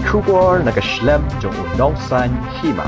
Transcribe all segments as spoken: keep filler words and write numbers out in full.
Khubor na ka shlem jong u nongsan hima.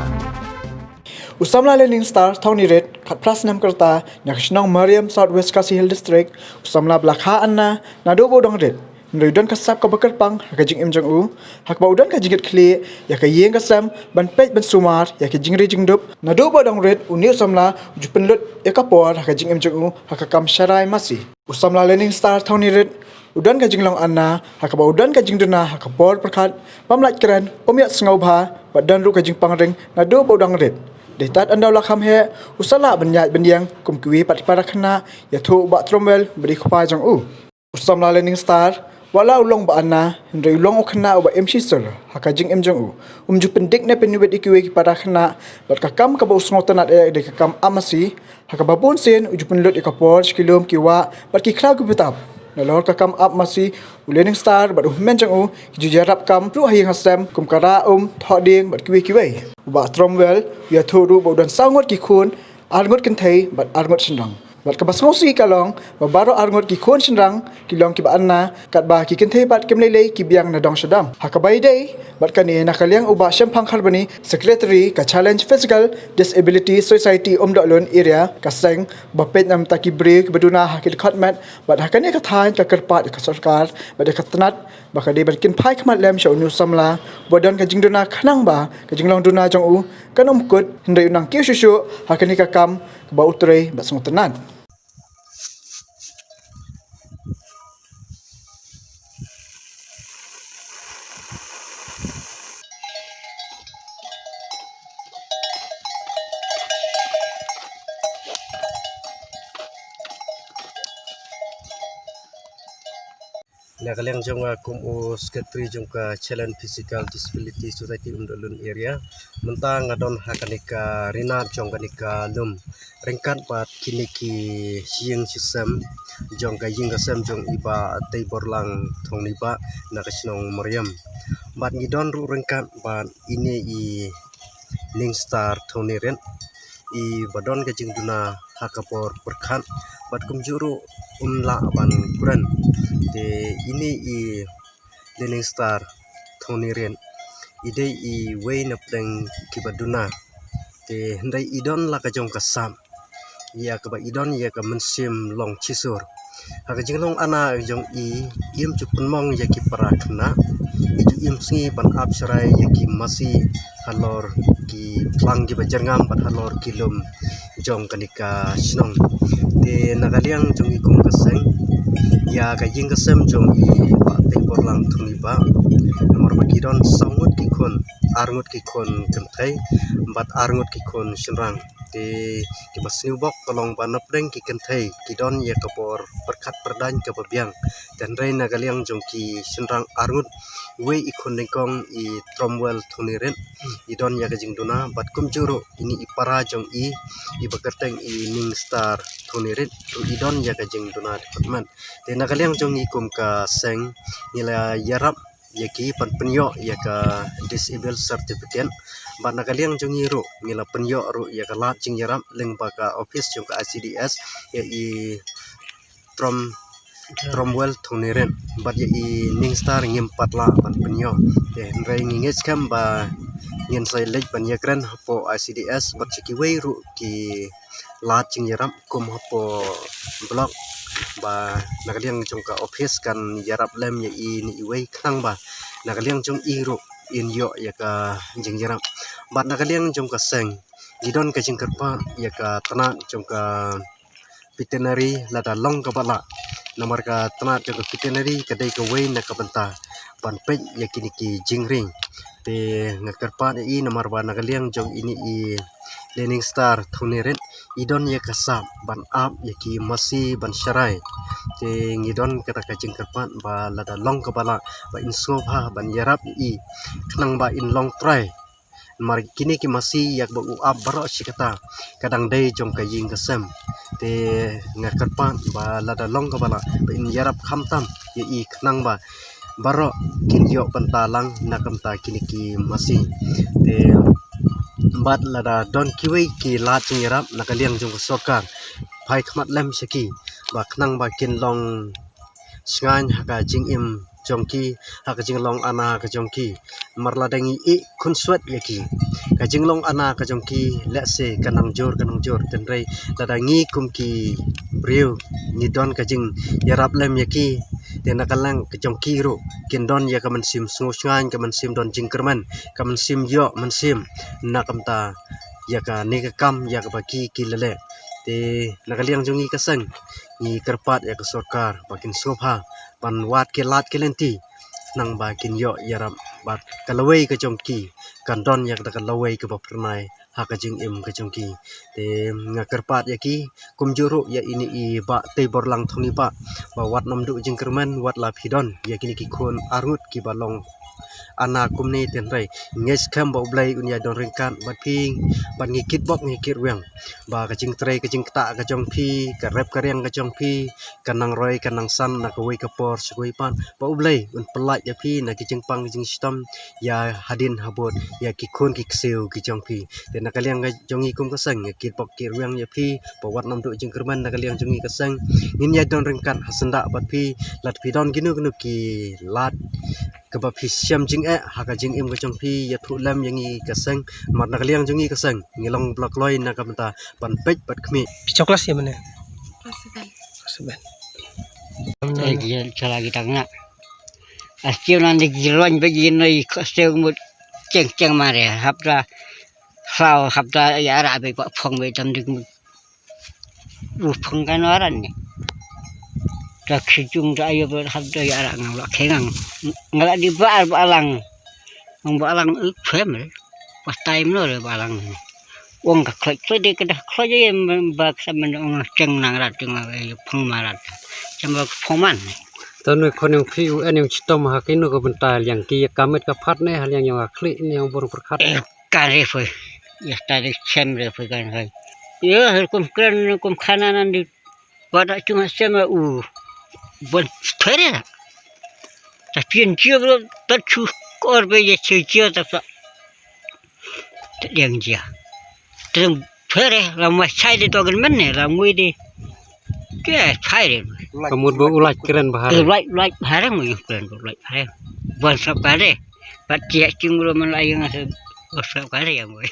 U samla Learning Star Thongnirit, khatphra snem ka rta, na ka shnong Mariam, South West Khasi Hills District, u samla ba la kha anna naduh ba u dang rit. Hynrei u don ka sap kaba kyrpang ha ka jingim jong u, ha kaba u don ka jingkitkhlieh ïa ka ïing ka sem ban peit ban sumar ïa ka jingri jingdup. Naduh ba u dang rit, une u samla u ju pynlut ïa ka por ha ka jingim jong u ha ka kam sharai masi. U samla Learning Star Thongnirit u don ka jinglong anna ha kaba u don ka jingduna ha ka por pyrkhat bym lait kren, um ïohsngew bha, bad don ruh ka jingpangring naduh ba u dang rit. Dei tad ynda u la kham heh, u sa lah ban ïaid ban ïeng kum kiwei pat ki para khynnah, ïathuh u Bah Tromwell ba dei u kpa jong u. U samla Learning Star, wat la u long ba anna, hynrei u long u khynnah uba im shisha ha ka jingim jong u. Um ju pyndik ne pynwit ïa kiwei ki para khynnah, bad ka kam kaba u sngewtynnat eh dei ka kam ap masi, ha kaba bun sien u ju pynlut ïa ka por sha ki lum ki wah bad ki khlaw ki btap. Nalor ka kam ap masi, u Learning Star bad u hynmen jong u ki ju ïarap kam ruh ha ïing ha sem kum ka rah um, thoh dieng bad kiwei kiwei. U Bah Tromwell u ïathuh ruh ba u don saw ngut ki khun, ar ngut kynthei bad ar ngut shynrang. Bad kaba sngewsih ka long ba baroh ar ngut ki khun shynrang ki long kiba anna, katba ki kynthei pat kim lei lei ki biang na dong sha dong. Ha kaba ïadei bad kane, na ka liang u Bah Shemphang Kharbani, Secretary ka Challenge Physical Disability Society Umdohlun Area ka seng, ba peit na ka bynta ki briew kiba duna ha ki dkhot met, bad ha kane ka thaiñ ka kyrpad ïa ka sorkar bad ïa ka tnat ba ka dei ban kynphai khmat lem sha une u samla ba don ka jingduna, khnang ba ka jinglong duna jong u kan ym kut, hynrei u nang kiew shuh shuh ha kane ka kam kaba u trei bad sngewtynnat. Na ka liang jong nga kum u secretary jong ka Challenge Physical Disability Society Umdohlun Area, mynta nga don ha kane ka ri nat jong kane ka lum ryngkat bad kine ki shiïing shisem jong ka ïing ka sem jong i Bah Teiborlang Thongniba na ka shnong Mariam. Bad ngi don ruh ryngkat bad ine i Ningstar Thongnirit, iba don ka jingduna ha ka por pyrkhat bad kumjuh ruh um lah ban kren. Te ine i Ningstar Thongnirit i dei iwei na pdeng kiba duna. Te hynrei i don la ka jong ka sap ïa kaba i don ïa ka mynsiem long shisha. Ha ka jinglong anna jong i, im ju pynmong ïa ki para khynnah, i ju im sngi ban ap sharai ïa ki masi halor ki phlang kiba jyrngam bad halor ki lum jong kane ka shnong. Te na ka liang jong i kum ka seng, ïa ka ïing ka sem jong i Bah Teiborlang Thongniba, namar ba ki don saw ngut ki khun, ar ngut ki khun kynthei bad ar ngut ki khun shynrang. Te kiba sniew bok ka long ba na pdeng ki kynthei ki don ïa ka por pyrkhat pyrdaiñ kaba biang. Te hynrei na ka liang jong ki shynrang ar ngut, iwei i khun nyngkong i Tromwell Thongnirit, i don ïa ka jingduna bad kumjuh ruh ine i para jong i, iba kyrteng i Ningstar Thongnirit ruh i don ïa ka jingduna department. Te na ka liang jong i kum ka seng ngi la ïarap ïa ki ban pynïoh ïa ka disable certificate. Bad na ka liang jong i ruh ngi la pynïoh ruh ïa ka lad jingïarap lyngba ka office jong ka I C D S ïa i Trom Tromwell Thongnirit bad ïa i Ningstar ngim pat lah ban pynïoh. Te hynrei ngi ngeit skhem ba ngin sa leit ban ïakren hapoh I C D S bad sha kiwei ruh ki lad jingïarap kum hapoh block, ba na ka liang jong ka office kan ïarap lem ïa i ne iwei khnang ba na ka liang jong i ruh in ïoh ïa ka jingïarap. Bad na ka liang jong ka seng ngi don ka jingkyrpad ïa ka tnat jong ka veterinary lada long kaba lah. Namar ka tnat jong ka veterinary ka dei kawei na ka bynta ban peit ïa kine ki jingri. Te nga kyrpad ïa i namar ba na ka liang jong ine i Ningstar Thongnirit i don ïa ka sap ban ap ïa ki masi ban sharai. Te ngi don kata ka jingkyrpad ba lada long kaba lah ba in sngewbha ban ïarap ïa i khnang ba in long trai. Namar kine ki masi ïa kaba u ap baroh shi katta ka dang dei jong ka ïing ka sem. Te nga kyrpad ba lada long kaba lah ba in ïarap khamtam ïa i khnang ba baroh kin ïoh bynta lang na ka bynta kine ki masi. Te bad lada don kiwei ki lad jingïarap na ka liang jong ka sorkar, phai khmat lem sha ki ba khnang ba kin long shngaiñ ha ka jingim jong ki ha ka jinglong ana ka jong ki. Mar lada ngi ïeh khunswet ïa ki, ka jinglong ana ka jong ki lehse ka nang jur, ka nang jur. Tynrai lada ngi kum ki briew ngi don ka jingïarap lem ïa ki, te na ka liang ka jong ki ruh kin don ïa ka mynsiem sngewsngaiñ, ka mynsiem don jingkyrmen, ka mynsiem ïoh mynsiem na ka bynta ïa kane ka kam ïa kaba ki ki la leh. Te na ka liang jong ngi ka seng ngi kyrpad ïa ka sorkar ba kin sngewbha ban wad ki lad ki lynti, khnang ba kin ïoh ïarap bad ka lawei ka jong ki kan don ïa kata ka lawei kaba phyrnai ha ka jingim ka jong ki. Te nga kyrpad ïa ki kumjuh ruh ïa ine i Bah Teiborlang Thongni Bah, ba wat nym duh jingkyrmen wat la phi don ïa kine ki khun arngut kiba long ana kumne. Tynrai ngeit skhem ba U Blei un ïai don ryngkat bad phi, bad ngi kitbok ngi kitrwiang ba ka jingtrei ka jingktah ka jong phi, ka rep ka riang ka jong phi ka nang roi ka nang san na kawei ka por sha kawei pat. Ba U Blei un pyllait ïa phi na ki jingpang ki jingshitom ïa hadien habud ïa ki khun ki ksiew ki jong phi. Te na ka liang ka jong ngi kum ka seng ngi kitbok kitrwiang ïa phi ba wat nym duh jingkyrmen. Na ka liang jong ngi ka seng ngin ïai don ryngkat ha syndah bad phi, lada phi don kino kino ki lad kaba phi shem jingeh ha ka jingim ka jong phi, ïathuh lem ïa ngi ka seng. Mar na ka liang jong ngi ka seng ngi long ba la kloi na ka bynta ban peit bad khmih. Phi chok klas ïa mane? Klas seven. Klas seven. Eh, dia chala kita kena. Astiu nan di giloin bagi noi kostiu mut ceng ceng mare hapta. Sau hapta ya ra be pa phong be tam dik mut. U phong kan waran ni. Ta khijung ta ayo ba hapta ya ra ngang la kengang. Ngala di ba ba lang. Ngang ba lang u phem re. Pas time no re ba lang. Wong ka khloi khloi de ka dah khloi je ba ka sa men ong ceng nang rat teng ma phong ma rat. Cem ba phong man. Tanu khon yang phi u en yang chitom ha kino ka bynta liang ki ya kamet ka phat ne ha liang yang akhli ne yang bor perkhat. Eh, kan re foi. Ya ta de chem re foi kan hai. Ya her kum kren kum khana nan di. Wada chung ha sem u. Bon tere. Ta pien jio bro ta chu kor be ye che jio ta sa. Tdiang jia. Tdiang phere la ma chai de dogen men ne la ngui de. Ke chai de. Kamut bo ulai kren bahar. Ulai ulai bahar mo yu kren ulai bahar. Bon sap kare. Pat chia ching ro man la yang ase. Bon sap kare yang ngui.